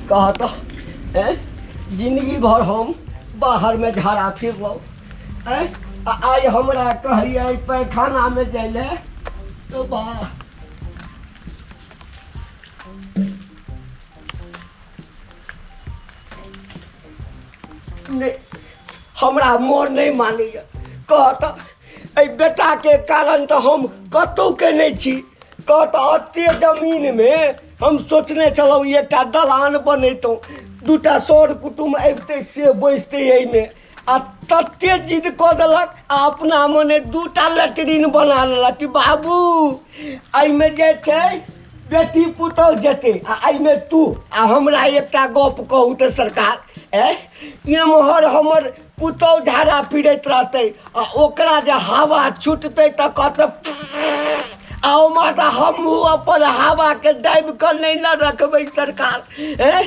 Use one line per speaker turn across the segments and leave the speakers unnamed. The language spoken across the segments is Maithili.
कह तऽ ऐं जिन्दगी भर हम बाहरमे झाड़ा फिरलहुँ ऐं आ आइ हमरा कहैए पैखानामे जाइ लए तऽ वाह। नहि, हमरा मोन नहि मानैए। कह तऽ एहि बेटाके कारण तऽ हम कतहुके नहि छी। कह तऽ एते जमीनमे हम सोचने छलहुँ एकटा दलान बनैतहुँ, दूटा सर कुटुम्ब अबितै से बैसतै एहिमे, आ तते जिद कऽ देलक आ अपना मने दूटा लैट्रिन बना लेलक कि बाबू एहिमे जे छै बेटी पुतहु जेतै आ एहिमे तू। आ हमरा एकटा गप कहू तऽ सरकार, ए एम्हर हमर पुतहु झाड़ा फिरैत रहतै आ ओकरा जे हवा छुटतै तऽ कहतै, आ ओम्हर तऽ हमहूँ अपन हवाके दाबि कऽ नहि ने रखबै सरकार। ए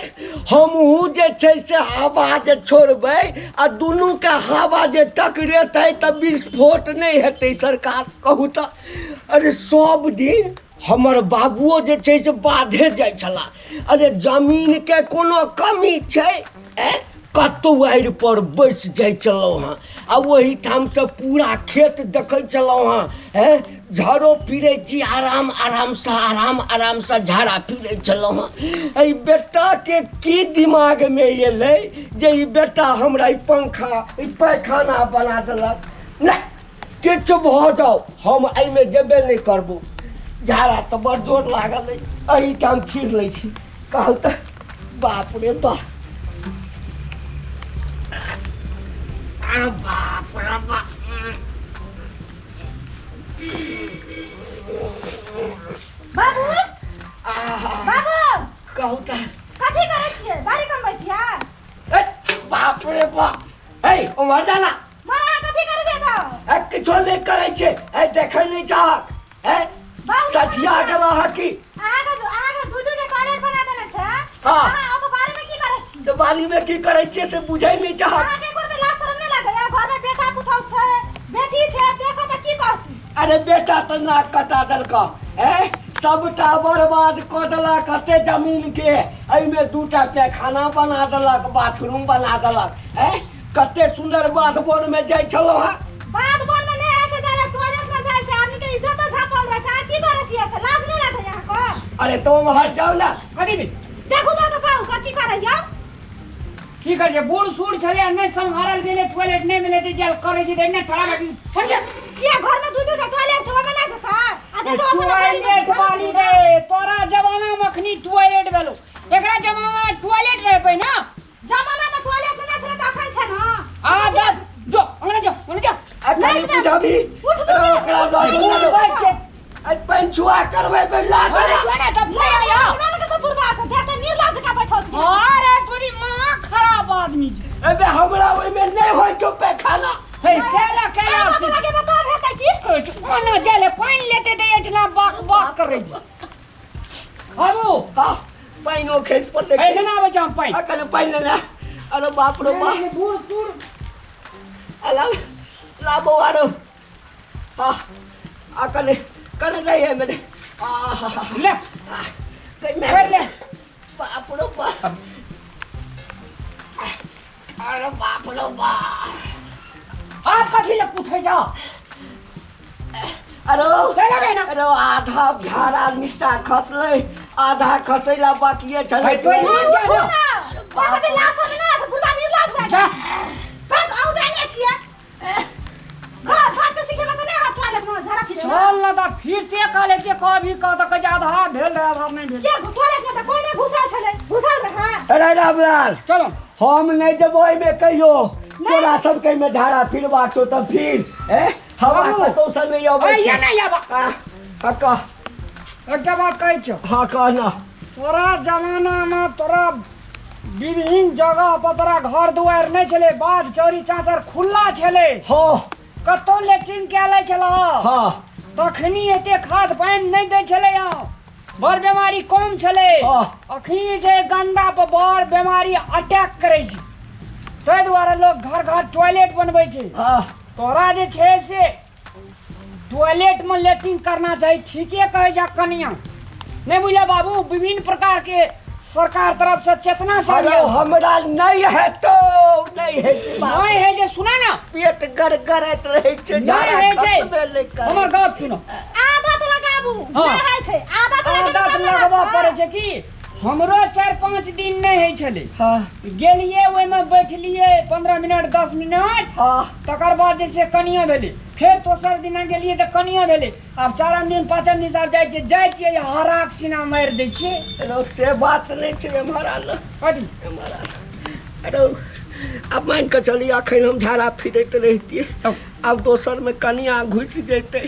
हमहूँ जे छै से हवा जे छोड़बै आ दुनूके हवा जे टकरेतै तऽ विस्फोट नहि हेतै सरकार? कहू तऽ। अरे सब दिन हमर बाबुओ जे छै से बाधे जाइ छलाह। अरे जमीनके कोनो कमी छै? ए कतहु आड़ि पर बैस जाइ छलहुँ हँ आ ओहिठामसँ पूरा खेत देखै छलहुँ हँ। ए झाड़ो फिरै छी आराम आरामसँ, आराम आरामसँ झाड़ा फिरै छलहुँ हँ। एहि बेटाके की दिमागमे एलै जे ई बेटा हमरा ई पंखा ई पैखाना बना देलक? नहि, किछु भऽ जाउ, हम एहिमे जेबे नहि करबो। झाड़ा तऽ बड़ जोर लागल अछि, एहिठाम फिर लै छी। कहल तऽ बाप रे बाप, अरे बाप रे बाप।
बाबू, बाबू।
कहू तऽ।
कथी करै छियै? बाड़ी कमबै छियै?
ए, बाप रे बाप, ए उम्हर जाना।
मारा, कथी करै छियै तऽ?
ए किछो नहि करै छियै। ए देखै नहि चाहक? ए
बाबू,
सठिया गेल अहाँ की?
अहाँके दू दू टा टॉयलेट बना देने छै।
हाँ।
अहाँ ओकर बारे में की करै छी?
तऽ बाड़ी में की करै छियै से बुझै नहि चाहक।
अहाँके एको रत्ती लाज शरम नहि लागैया? घर में बेटा पुतहु छै, बेटी छै, देखो तऽ की कहती?
अरे बेटा तऽ नाक कटा देलक, ए सबटा बर्बाद कऽ देलक कते जमीन के। एहिमे दूटा पैखाना बना देलक, बाथरूम बना देलक। ए कते सुंदर बाध वन में जाइ छलहुँ हँ।
बाध वन में नहि होइ छै जाय, टॉयलेट में जाइ छै। आदमी के इज्जत झापल रहै छै। अहाँ की करै छियै एते? लाज नहि लागैया अहाँके?
अरे तो उम्हर जाउ ने।
कथी भेल?
देखू तऽ बाबू कथी करैया।
की करै छै? बूढ़ सूढ़ छलै, नहि सम्हारल गेलै, टॉयलेट नहि मिलै छै, जेल करै छै तऽ एना ठड़ा बैठ छोड़।
किया, घर में दू दू टा टॉयलेट छै, ओहिमे नहि जेतै? अच्छा तो अपन
टॉयलेट वाली रे, तोरा जमाना में अखनी टॉयलेट भेलो, एकरा जमाना में टॉयलेट रहे पे ना?
जमाना में टॉयलेट नहि छलै तऽ अखन छै ने।
आ जा, जो अंगना जो, अंगना जो।
आ कनी बुझाबी ओकरा दऽ दू
बूढ़
ने।
बैठ छै।
आ पंचुआ करबै पे लाज।
अरे जो ना तब ले आया।
हमरा लगे छै बुढ़बा के देख निर्लज जकाँ बैठल छै।
अरे तोरी मां खराब आदमी छै।
अबे हमरा ओहिमे नहि होइ छौ पैखाना।
हे केला केला।
अहाँके लगे बताब हेतै की?
ओना जाले पानि लेते ते एतना बाक बाक करै छै। बाबू।
हाँ, पानिओ खसि पड़तै।
हे लेना आबै छै हम पानि।
आ कने पानि लेने आ। अरे बाप रे बाप।
बूढ़ सूढ़।
अला ला बौआ रो। हाँ, आ कने कने नहीं है मेरे। आ हा हा।
ले।
कहीं मैं
कर ले।
बाप रे बाप, अरे बाप रे बाप।
आप कथी ले पूछै जा?
अरे
चल अबे ना।
अरे आधा झाड़ा नीचा खसलै, आधा खसैला बाकिए छलै।
भाई, तोय मान जा ना।
बाप रे, लाज शरम नहि छै, बुढ़बा निर्लज भए
जा।
गेल। भाग, आउ देने छियै। घर भाग के सिखेबै तऽ नहि हैत टॉयलेट में झाड़ा फिरै।
चल ना तऽ फिर ते कहले जे कभी कह तऽ कहै छै आधा भेल रहे, आधा नहि भेल।
के टॉयलेट में तऽ कोइ नहि घुसल छलै, घुसल रहै?
अरे रामलाल।
चलो।
हम नहि जेबो एहिमे कहियो। तोरा सबके एहिमे झाड़ा फिरबाक छौ तऽ फिर। ए हवा
बाबू।
कतौ से नहि अबै
अइया
छै।
नहि आबा।
आ, हाँ, कह।
एकटा बात कहै छियौ।
हाँ, कह ना।
तोरा जमाना में तोरा विभिन्न जगह पर तोरा घर दुआरि नहि छलै, बाध चौरी चाचर खुला छलै।
हाँ।
कतौ लेट्रिन कए लै छलह।
हाँ।
तखनी एते खाद पानि नहि दै छलै हँ, बड़ बेमारी कम छलै।
हाँ।
अखनी जे गंदा पर बड़ बेमारी अटैक करै छै, ताहि दुआरे लोग घर घर टॉयलेट बनबै छै।
हाँ।
तोरा जे छै से टॉयलेट में लेट्रिन करना चाही। ठीके कहै जा कनिया, नहीं बुझल बाबू? विभिन्न प्रकार के सरकार तरफ से चेतना सब
अरे
आयल।
हमरा नहि हेतौ, नहि हेतै बाप।
नहि है जे सुना ना।
पेट गड़गड़ैत रहै छै,
नहि
झाड़ा
होइ छै।
खसबे नहि करै।
हमर गप सुनो।
आदत लगाबू।
हाँ।
नहि होइ छै आदत लगेबै
आदत
तब ने
लगबऽ
रहत।
पड़ै छै कि हमरो 4-5 दिन नहि होइ छलै।
हाँ।
गेलियै ओहिमे बैठलियै 15 मिनट 10 मिनट।
हाँ।
तकर बाद जे से कनिया भेलै, फेर दोसर दिना गेलियै तऽ कनिया भेलै। आब 4 दिन 5 दिन आब जाइ छियै, जाइ छियै हराक सीना मारि दै छियै।
रौ से बात नहि छै एम्हर आल।
कथी?
एम्हर आल। रौ आब मानि कऽ चली अखन हम झाड़ा फिरैत रहितियै, आब दोसरमे कनिया घुसि जैतै,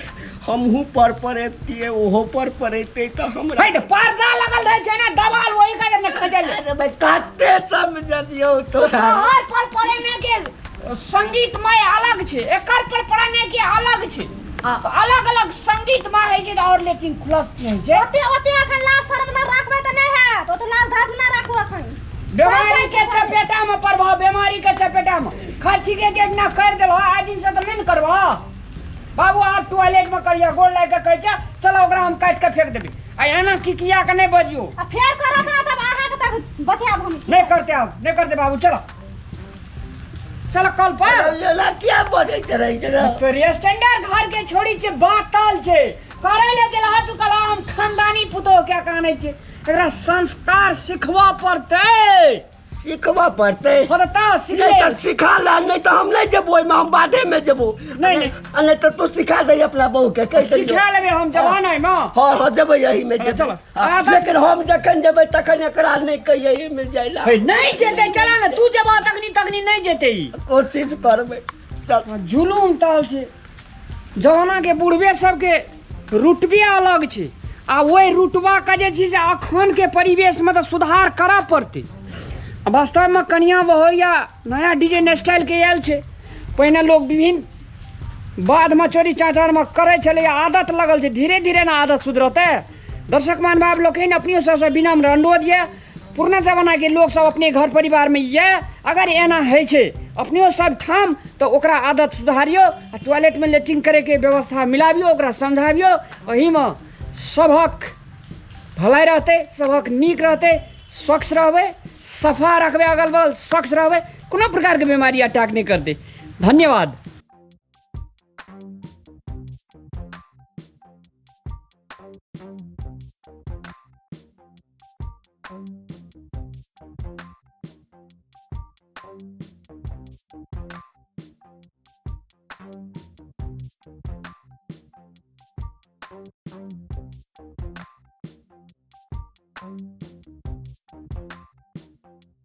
हमहूँ पर पड़ैतियै ओहो पर पड़ैतै तऽ हमरा
हे तऽ पर्दा लगल रहै छै ने दवाल ओहि कारण ने खजल।
अरे भाई कते समझबियौ तोरा।
तोहर पर पड़े ने के संगीतमय अलग छै, एकर पर पड़े ने के अलग छै। अलग अलग संगीतमय होइ छै आओर लेकिन खुलस्त होइ छै।
ओते ओते अखन लाज शरम न राखबै तऽ नहि हैत, ओते लाज धाज न राखू अखन।
बीमारी के चपेटा में पड़बह, बीमारी के चपेटा में। खैर ठीक है जे ना कर देलहो आइ दिन से तऽ नहि ने करबह बाबू। आब टॉयलेट में करिया गोड़ लागि के कहै छै चलो ओकरा हम काटि के फेंक देबै। आ एना की किया के नहि बजियौ।
आ फेर करत ना तब अहाँके तक बतियाब हम।
नहि करते आब, नहि करते बाबू, चलो चलो कल पर।
एना किया बजैत रहै छै रे?
तोरे स्टैंडर्ड घर के छोड़ी छै बातल छै करे ले गेल हा तू कला हम खानदानी पुतोह क्या कानै छै, एकरा संस्कार सिखबऽ पड़तै।
सिखबऽ पड़तै?
हँ तऽ ता सीख
नहि
ले।
तऽ सिखा ला, नहि तऽ हम नहि जेबो ओहिमे, हम बाधेमे जेबो।
नहि, नहि।
आ नहि तऽ तू सिखा दे अपना बहू के, कहि दियौ।
सिखा लेबै हम जवान है ना।
हँ हँ जेबै एहिमे जेबै।
चलो।
हँ, लेकिन हम जखन जेबै तखन एकरा नहि कहियै एहिमे जाइ ला।
हे, नहि जेतै, चला ने तू जेबह तखनी तखनी नहि जेतै ई।
कोशिश करबै। चल।
जुलूम ताल छै जमाना के बुढ़बे सबके रुतबे अलग छै, आ ओहि रुतबा के जे छै से अखन के परिवेश में तऽ सुधार करऽ पड़तै। वास्तव में कनिया बहरिया नया डिजाइन स्टाइल के आयल छै। पहिने लोग विभिन्न बाधमे चोरी चाँचरमे करै छलै, आदत लगल छै, धीरे धीरे ने आदत सुधरतै। दर्शक महानुभाव लोकनि अपनियो सबसँ विनम्र अनुरोध यऽ, पुरना जमानाके लोक सब अपने घर परिवारमे यऽ अगर एना होइ छै अपनियो सब ठाम तऽ ओकरा आदत सुधारियौ आ टॉयलेटमे लेट्रिन करैके व्यवस्था मिलाबियौ, ओकरा समझाबियौ। एहिमे सभक भलाइ रहतै, सभक नीक रहतै, स्वच्छ रहबै, सफा रखबै, अगल बगल स्वच्छ रहबै, कोनो प्रकारके बीमारी अटैक नहि करतै। धन्यवाद।